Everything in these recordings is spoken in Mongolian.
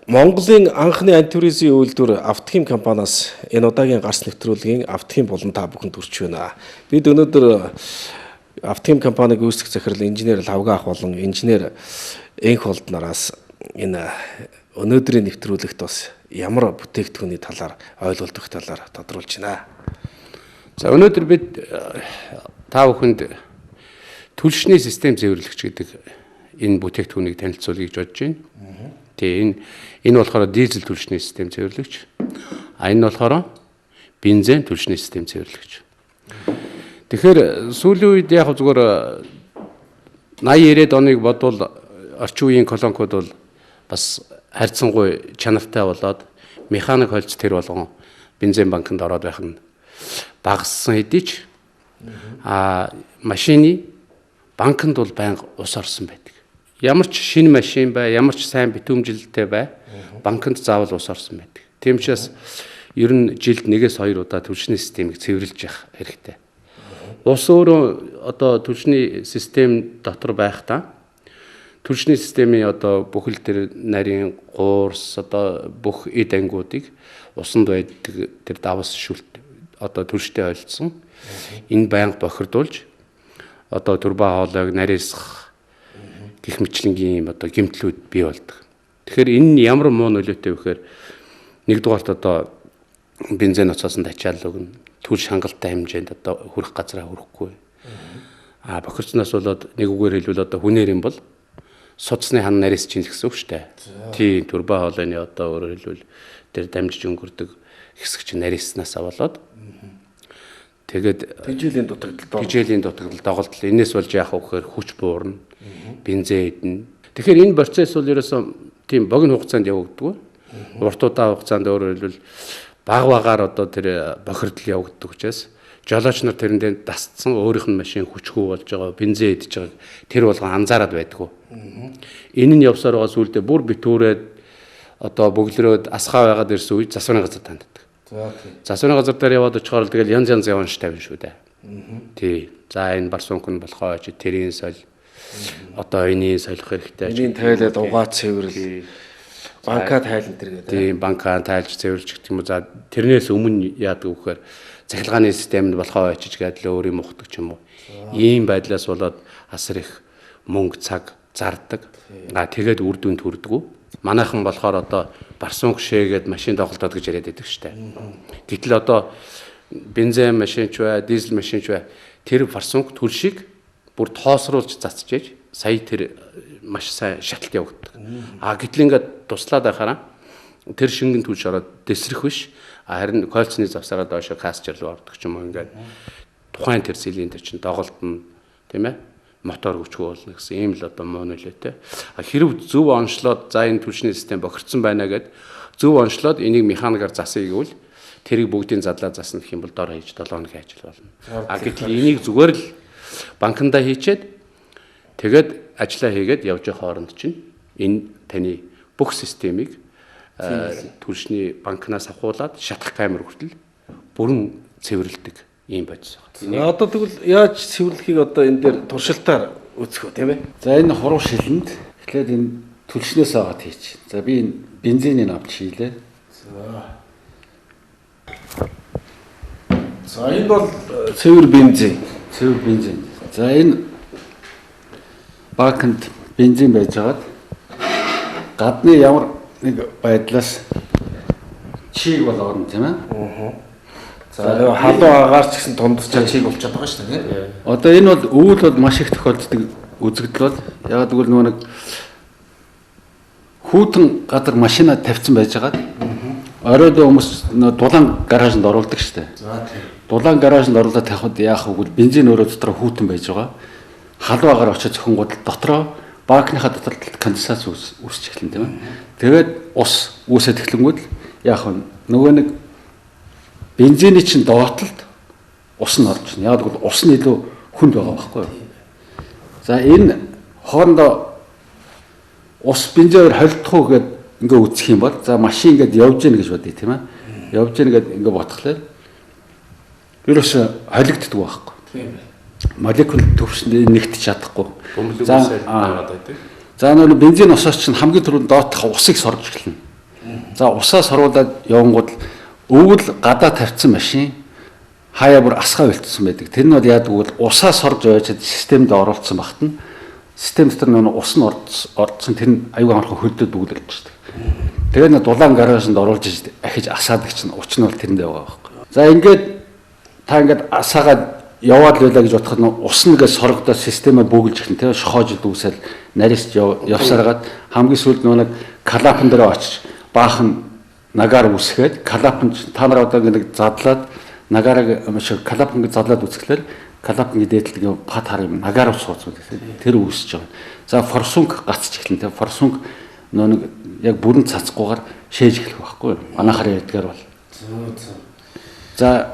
Монголын анхны антифризийн үйлдвэр Автохим компаниас энэ удаагийн гарц нэвтрүүлгийн Автохим болон та бүхэнд хүрч байна. Бид өнөөдөр Автохим компаниг үүсгэх захирал инженер Лавга ах болон инженер Энх болд нараас энэ өнөөдрийн нэвтрүүлэгт бас ямар бүтээгдэхүүний талаар ойлголдох талаар тодруулж байна. За, өнөөдөр бид та бүхэнд түлшний систем цэвэрлэгч гэдэг энэ бүтээгдэхүүнийг танилцуулъя гэж бодож байна. Тэгээ энэ болохоор дизель түлшний систем цэвэрлэгч. А энэ болохоор бензин түлшний систем цэвэрлэгч. Тэгэхээр сүүлийн үед яг зүгээр 80 90-ад оныг бодвол орчин үеийн колонкууд бол бас харьцангуй чанартай болоод механик хольц тэр болгон бензин банкнд ороод байх нь багассан хэдий ч машины банкнд бол байнга ус орсон байдаг. Ямар ч шинэ машин бай, ямар ч сайн битүүмжилэлтэй бай, банкнд заавал ус орсон байдаг. Тийм учраас ер нь жилд 1-2 удаа түлшний системийг цэвэрлж явах хэрэгтэй. Ус өөрөө одоо түлшний систем дотор байхдаа түлшний системийн одоо бүхэл тэр нарийн гуурс, одоо бүх эд ангиудыг усанд байдаг тэр давс шүлт одоо түлштэй ойлцсон. Энэ байнга бохирдуулж одоо турбо хоолойг нарийсгах гэх мэтлэнгийн юм одоо гэмтлүүд бий болдог. Тэгэхээр энэ нь ямар муу нөлөөтэй вэ гэхээр нэгдүгээрт одоо бензин ноцоос нь тачаал өгнө. Түлш хангалттай хэмжээнд одоо хүрэх газраа хүрэхгүй. А бохирцноос болоод, нэг үгээр хэлбэл, одоо хүнээр юм бол судасны хан нарийс чинь гэсэн үг шүү дээ. Тийм, турбо хоолойны одоо өөрөөр хэлбэл тэр дамжиж өнгөрдөг хэсэг чинь нарийснаас болоод тэгээд Тэжээлийн дутагдал. Тэжээлийн дутагдал, доголдол, энэс болж яах вэ гэхээр хүч буурна, бензин идэнэ. Тэгэхээр энэ процесс бол ерөөсөө тийм богино хугацаанд явагддаггүй. Урт удаан хугацаанд, өөрөөр хэлбэл баг багаар одоо тэр бохирдол явагддаг учраас жолооч нар тэрэндээ дасцсан, өөрийнх нь машин хүчгүй болж байгаа, бензин идэж байгааг тэр болгон анзаараад байдгүй. Энэ нь явсаар байгаа сүулдэ бүр битүүрээд одоо бөглөрөөд асхаа байгаад ирсэн үед засварын газар танддаг. За, тийм. Засварын газар дээр яваад очихоор л тэгэл янз янз явна ш тавина шүү дээ. Тий. За, энэ барсунк нь болохоо чи тэрийн соль. Одоо энийг солих хэрэгтэй. Энийг тайлаад угаа цэвэрлэл. Банка тайлан тэр гэдэг. Тийм, банкаа тайлж цэвэрлж гэх юм уу. За, тэрнээс өмнө яадаг вэ гэхээр цахилгааны системд болохоо очиж гээд л өөр юм ухдаг ч юм уу. Ийм байдлаас болоод асар их мөнгө, цаг зардаг. А тэгээд үр дүнд хүрдэггүй. Манайхан болохоор одоо барсунк шээгээд машин тоглолтоод гэж яриад байдаг штэ. Гэтэл одоо бензин машинч бай, дизель машинч бай, тэр барсунк түлшийг бүр тоосруулж цацжээж сая тэр маш сайн шаталт явагддаг. А гэтэл ингээд туслаад байхаараа тэр шингэн түлш ороод дэсрэх биш. А харин кольцны завсараа доошо кастер руу ордог ч юм уу, ингээд тухайн тэр цилиндр чинь доголдно, тийм ээ, мотор хүчгүй болно гэсэн ийм л одоо муу нөлөөтэй. А хэрв зөв онцлоод, за, энэ түлшний систем бохирдсон байна гэд зөв онцлоод энийг механикаар засъя гэвэл тэрийг бүгдийн задлаа засна гэх юм бол дор хаяж 7 хоногийн ажил болно. А гэтэл энийг зүгээр л банкндаа хийчээд тэгээд ажиллаа хийгээд явж байгаа хооронд чинь энэ таны бүх системийг түлшний банкнаас авахуулаад шатах камер хүртэл бүрэн цэвэрлэдэг ийм бодис байна. Одоо тэгвэл яаж цэвэрлэхийг одоо энэ дээр туршилтаар үзэх үү, тийм ээ? За, энэ хуруу шилэнд эхлээд энэ түлшнээс аваад хийч. За, би энэ бензинийг авч хийлээ. За, энэ бол цэвэр бензин. Цэвэр бензин. За, энэ баканд бензин байж байгаад гадны ямар нэг байдлаас чиг бол орно, тийм ээ. За, нөгөө халуун агаар ч гэсэн тундчаа чиг болчиход байгаа шүү дээ, тийм ээ. Одоо энэ бол өвөл бол маш их тохиолддог үзэгдэл бол ягаад гэвэл нөгөө нэг хүүтэн газар машина тавьсан байжгаад оройд хүмүүс нөгөө дулаан гаражинд оруулдаг шүү дээ. За, тийм. Дулаан гаражинд оруулаад тавихад яах вэ гэвэл бензин өөрөө дотроо хүүтэн байж байгаа. Халуун агаар очиж цохингууд дотроо бакныхаа дотор конденсац үүсч эхэлнэ, тийм ээ. Тэгээд ус үүсээд эхлэнгүүд л яах вэ? Нөгөө нэг бензиний чинь доотлолт ус нь орж ирнэ. Яг гэвэл ус нь илүү хүнд байгаа байхгүй юу? За, энэ хоорондоо ус бензин хоёр холдох уу гэд ингээ үзэх юм бол, за, машин ингээд явж гин гэж бодъё, тийм ээ. Явж гин гэд ингээ бодхолоо. Ерөөсө холигддаг байхгүй. Тийм ээ. Молекул төвшөнд нэгтэж чадахгүй. Бөмбөлөг За, үсэл байгаад байдаг. За, нөгөө бензин усаас чинь хамгийн түрүүнд доотлох усыг сорж эхэлнэ. За усаа соруулаад явангууд өвөл гадаа тавьсан машин хаяа бүр асгаа бэлтсэн байдаг. Тэр нь бол яадаг вэ? Усаа сорж ойчод системд оруулсан багт нь систем дотор нэг ус нь ордсон, тэр нь аюул амархан хөлдөд бүгд ирчихдэг. Тэгээ нэг дулаан гаражинд оруулж иж ахиж асаадаг чинь учир нь бол тэрэндээ байгаа байхгүй. За ингээд та ингээд асаагаад яваад л байлаа гэж бодоход ус нэгээ соргодоо системээ бөглөж эхэлнэ, тийм шохоож дүүсэл нарийсч явсараад хамгийн сүүлд нөгөө нэг клапан дээр очиж баахан нагаар үсгээд клапан та нар одоо нэг задлаад нагараг шиг клапан гэж задлаад үсгэлээр клапан гэдэг дээдлэг пат хар юм нагаар ус сууцсан тэр үүсэж байгаа. За форсунг гацж эхэлнэ, тийм форсунг нөгөө нэг яг бүрэн цацхгүйгээр шээж эхлэх байхгүй. Манайхаар ярьдгаар бол. За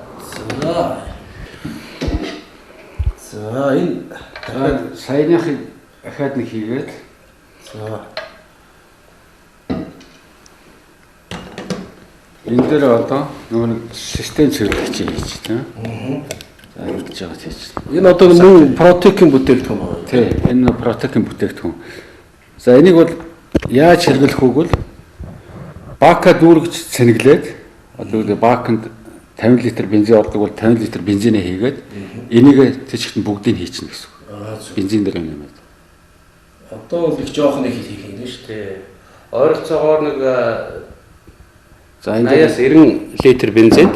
За энэ дахиад саяныхыг дахиад нэг хийгээд за энэ дээр одоо нөгөө нэг систем цэвэрлэгч хийж тийм. За ингэж байгаа хийж. Энэ одоо мөн Протекийн бүтээгдэхүүн байна. Тий, энэ Протекийн бүтээгдэхүүн. За энийг бол яаж хэрэглэх вэ гэвэл бака дүүргэж цэнэглээд одоо үгүй баканд 50 литр бензин ордог бол 50 литр бензинээ хийгээд энийг тэжигт нь бүгдийг хийчихнэ гэсэн үг. Бензин дээр юм байна. Одоо бол их жоохон их хийх юм шүү дээ. Ойролцоогоор нэг за энэ 80-90 литр бензинд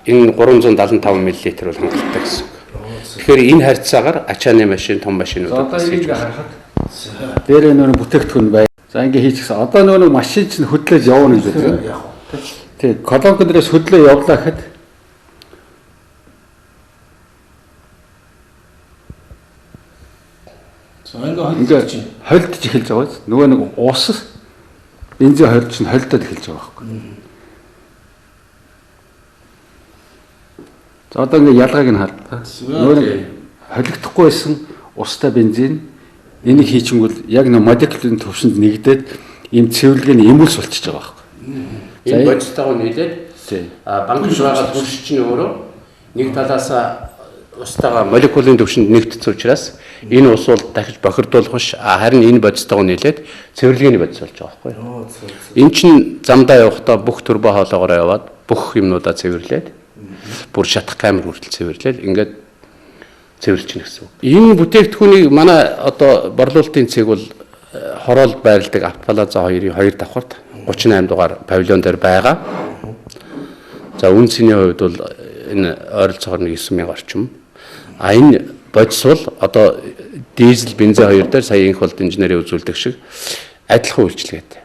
энэ 375 мл бол хангалттай гэсэн үг. Тэгэхээр энэ харьцаагаар ачааны машин, том машинуудад одоо энийг харахад дээрээ нөр бүтээгдэхүүн бай. За ингээ хийчихсэн. Одоо нөгөө машин чинь хөдлөөж явна гэж байна. Тий, колонка дээрээс хөдлөө явлаа гэхэд за ингээ холдож эхэлж байгаа биз? Нөгөө нэг ус бензин холж чинь холдоод эхэлж байгаа байхгүй. За одоо ингээ ялгааг нь хар. Нөгөө нэг холигдохгүй байсан устай бензин энийг хийчингүүл яг нэг молекулын төвшөнд нэгдээд ийм цэвэрлэгээний эмүүлс болчихж байгаа байхгүй. Энэ бодистойгоо нийлээд банкж байгаа түлш чинь өөрөө нэг талаас устайгаа молекулын төвшөнд нэгдсэн учраас энэ ус бол дахиж бохирдуулах биш, харин энэ бодистойгоо нийлээд цэвэрлэгээний бодис болж байгаа байхгүй. Энэ чинь замдаа явахдаа бүх турбо хоолоогоор яваад бүх юмнуудаа цэвэрлээд бүр шатах камер хүртэл цэвэрлээд ингээд цэвэрлчихнэ гэсэн үг. Энэ бүтээгдэхүүнийг манай одоо борлуулалтын цэг бол хороолд байрладаг Автоплаза 2-ын 2 давхарт 38 дугаар павильон дээр байгаа. За үн цэний хувьд бол энэ ойролцоогоор 9000 орчим. А энэ бодис бол одоо дизель, бензин хоёр дээр сая инх болд инженерийн үзүүлдэг шиг адилхан үйлчилгээтэй.